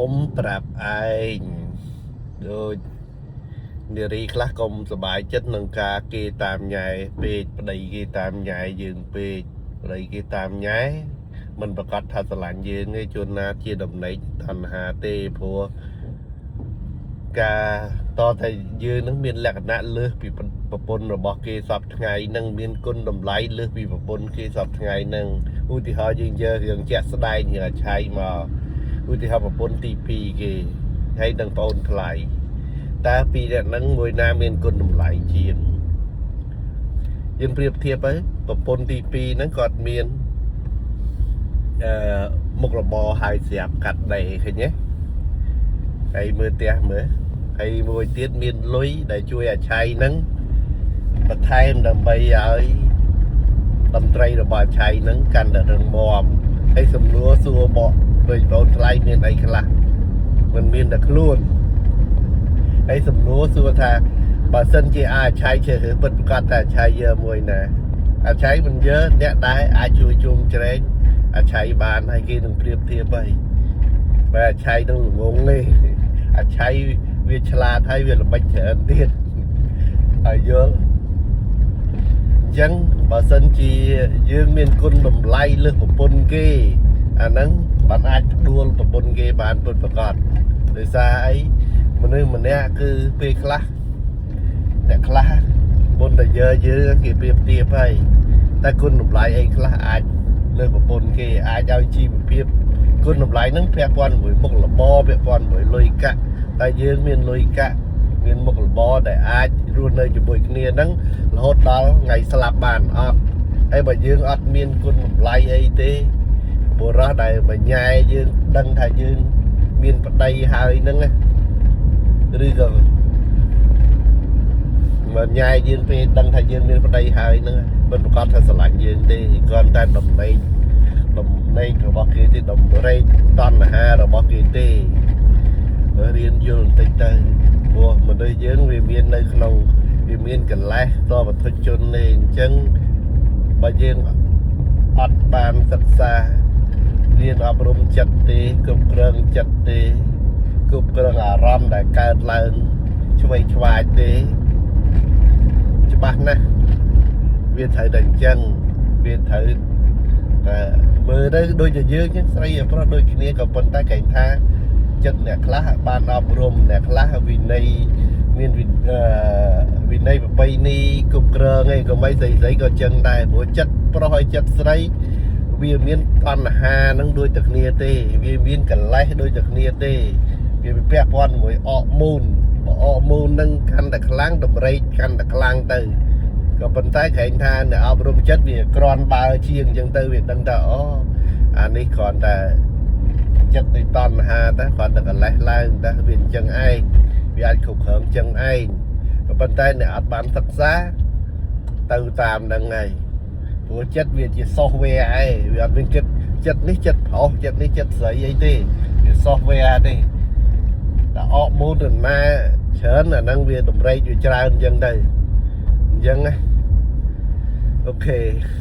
ុំប្រាប់ឯងដូចនារីខ្លះកុំសប្បាយចិត្តនឹងការគេតាមញ៉ែពេកប្តីគេតាមញ៉ែយើងពេកប្តីគេតាមញ៉ែមិនប្រកាសថាស្រឡាញ់យើងទេជួនណាជាដំណេកតណ្ហាទេព្រោះការតតែយើងនឹងមានលក្ខណៈលើសពីប្រពន្ធរបស់គេសពថ្ងៃនឹងមានគុណតម្លៃលើសពីប្រពន្ធគេសពថ្ងៃនឹងឧទាហរណ៍យើងយករឿងជាក់ស្ដែងរឿងអាឆៃមក ឧទាហរណ៍ប្រពន្ធទី2គេហើយនឹងប្អូនថ្លៃតើពីរអ្នកហ្នឹងមួយណាមានគុណតម្លៃជាងយើងប្រៀបធៀបទៅប្រពន្ធទី2ហ្នឹងគាត់មានអឺមុខរបរហើយស្រាប់កាត់ដេរឃើញទេហើយមើលផ្ទះមើលហើយមួយទៀតមានលុយដែលជួយអាឆៃហ្នឹងបន្ថែមដើម្បីឲ្យតន្ត្រីរបស់អាឆៃហ្នឹងកាន់តែរឹងមាំហើយសំណួរសួរបកដូចបងថ្លៃមានអីខ្លះមិនមានតែខ្លួនហើយសំណួរសួរថាបើសិនជាអាឆៃជារឿងពិតប្រាកដតែអាឆៃយើមួយណាអាឆៃមិនយើអ្នកដែលអាចជួយជុំជ្រែងអាឆៃបានហើយគេនឹងប្រៀបធៀបហើយបើអាឆៃនឹងល្ងងទេអាឆៃវាឆ្លាតហើយវាល្បិចច្រើនទៀតហើយយល់អញ្ចឹងបើសិនជាយើងមានគុណតម្លៃលើសប្រពន្ធគេអាហ្នឹងបានអាចផ្ដួលប្រពន្ធគេបានពិតប្រាកដដោយសារអីមនុស្សម្នាក់គឺពេលខ្លះអ្នកខ្លះមុនតែយើយើងគេប្រៀបធៀបហើយតែគុណតម្លៃអីខ្លះអាចលើសប្រពន្ធគេអាចឲ្យជីវភាពគុណតម្លៃហ្នឹងពាក់ព័ន្ធមួយមុខរបរពាក់ព័ន្ធមួយលុយកាក់តែយើងមានលុយកាក់មានមុខរបរដែលអាចរស់នៅជាមួយគ្នាហ្នឹងរហូតដល់ថ្ងៃស្លាប់បានអត់ហើយបើយើងអត់មានគុណតម្លៃអីទេបុរសដែលបញ្ញាយើងដឹងថាយើងមានប្តីហើយហ្នឹងណាឬក៏មកញ៉ែយើងពេលដឹងថាយើងមានប្តីហើយហ្នឹងមិនប្រកាសថាស្រឡាញ់យើងទេគ្រាន់តែដំណេកដំណេករបស់គេទេដំរេកតណ្ហារបស់គេទេរៀនយល់បន្តិចទៅព្រោះមនុស្សយើងវាមាននៅក្នុងវាមានកលេសតវត្ថុជនទេអញ្ចឹងបើយើងអត់បានសិក្សារៀនអប់រំចិត្តទេគ្រប់គ្រងចិត្តទេគ្រប់គ្រងអារម្មណ៍ដែលកើតឡើងឆ្វេងឆ្វាយទេច្បាស់ណាស់វាត្រូវតែអញ្ចឹងវាត្រូវតែមើលទៅដូចជាយើងចឹងស្រីប្រុសដូចគ្នាក៏ប៉ុន្តែកែងថាចិត្តអ្នកខ្លះបានអប់រំអ្នកខ្លះវិន័យមានវិអឺវិន័យប្រពៃណីគ្រប់គ្រងអីក៏មិនស្រីស្រីក៏ចឹងដែរព្រោះចិត្តប្រុសហើយចិត្តស្រីវាមានតណ្ហានឹងដូចតែគ្នាទេវាមានកលេសដូចតែគ្នាទេវាពាក់ព័ន្ធជាមួយអកមូនបើអកមូននឹងកាន់តែខ្លាំងតម្រេកកាន់តែខ្លាំងទៅក៏ប៉ុន្តែក្រែងថាអ្នកអប់រំចិត្តវាក្រាន់បើជាងអញ្ចឹងទៅវាដឹងថាអូអានេះគ្រាន់តែចិត្តនៃតណ្ហាតែគ្រាន់តែកលេសឡើងតែវាអញ្ចឹងឯងវាអាចគ្រប់គ្រងអញ្ចឹងឯងក៏ប៉ុន្តែអ្នកអត់បានសិក្សាទៅតាមហ្នឹងហើយព្រោះចិត្តវាជា software ឯងវាអត់មានចិត្តចិត្តនេះចិត្តប្រុសចិត្តនេះចិត្តស្រីអីទេវា software ទេតែអកមូលទៅណាច្រើនអាហ្នឹងវាតម្រេកវាច្រើនអញ្ចឹងទៅអញ្ចឹងណាOK។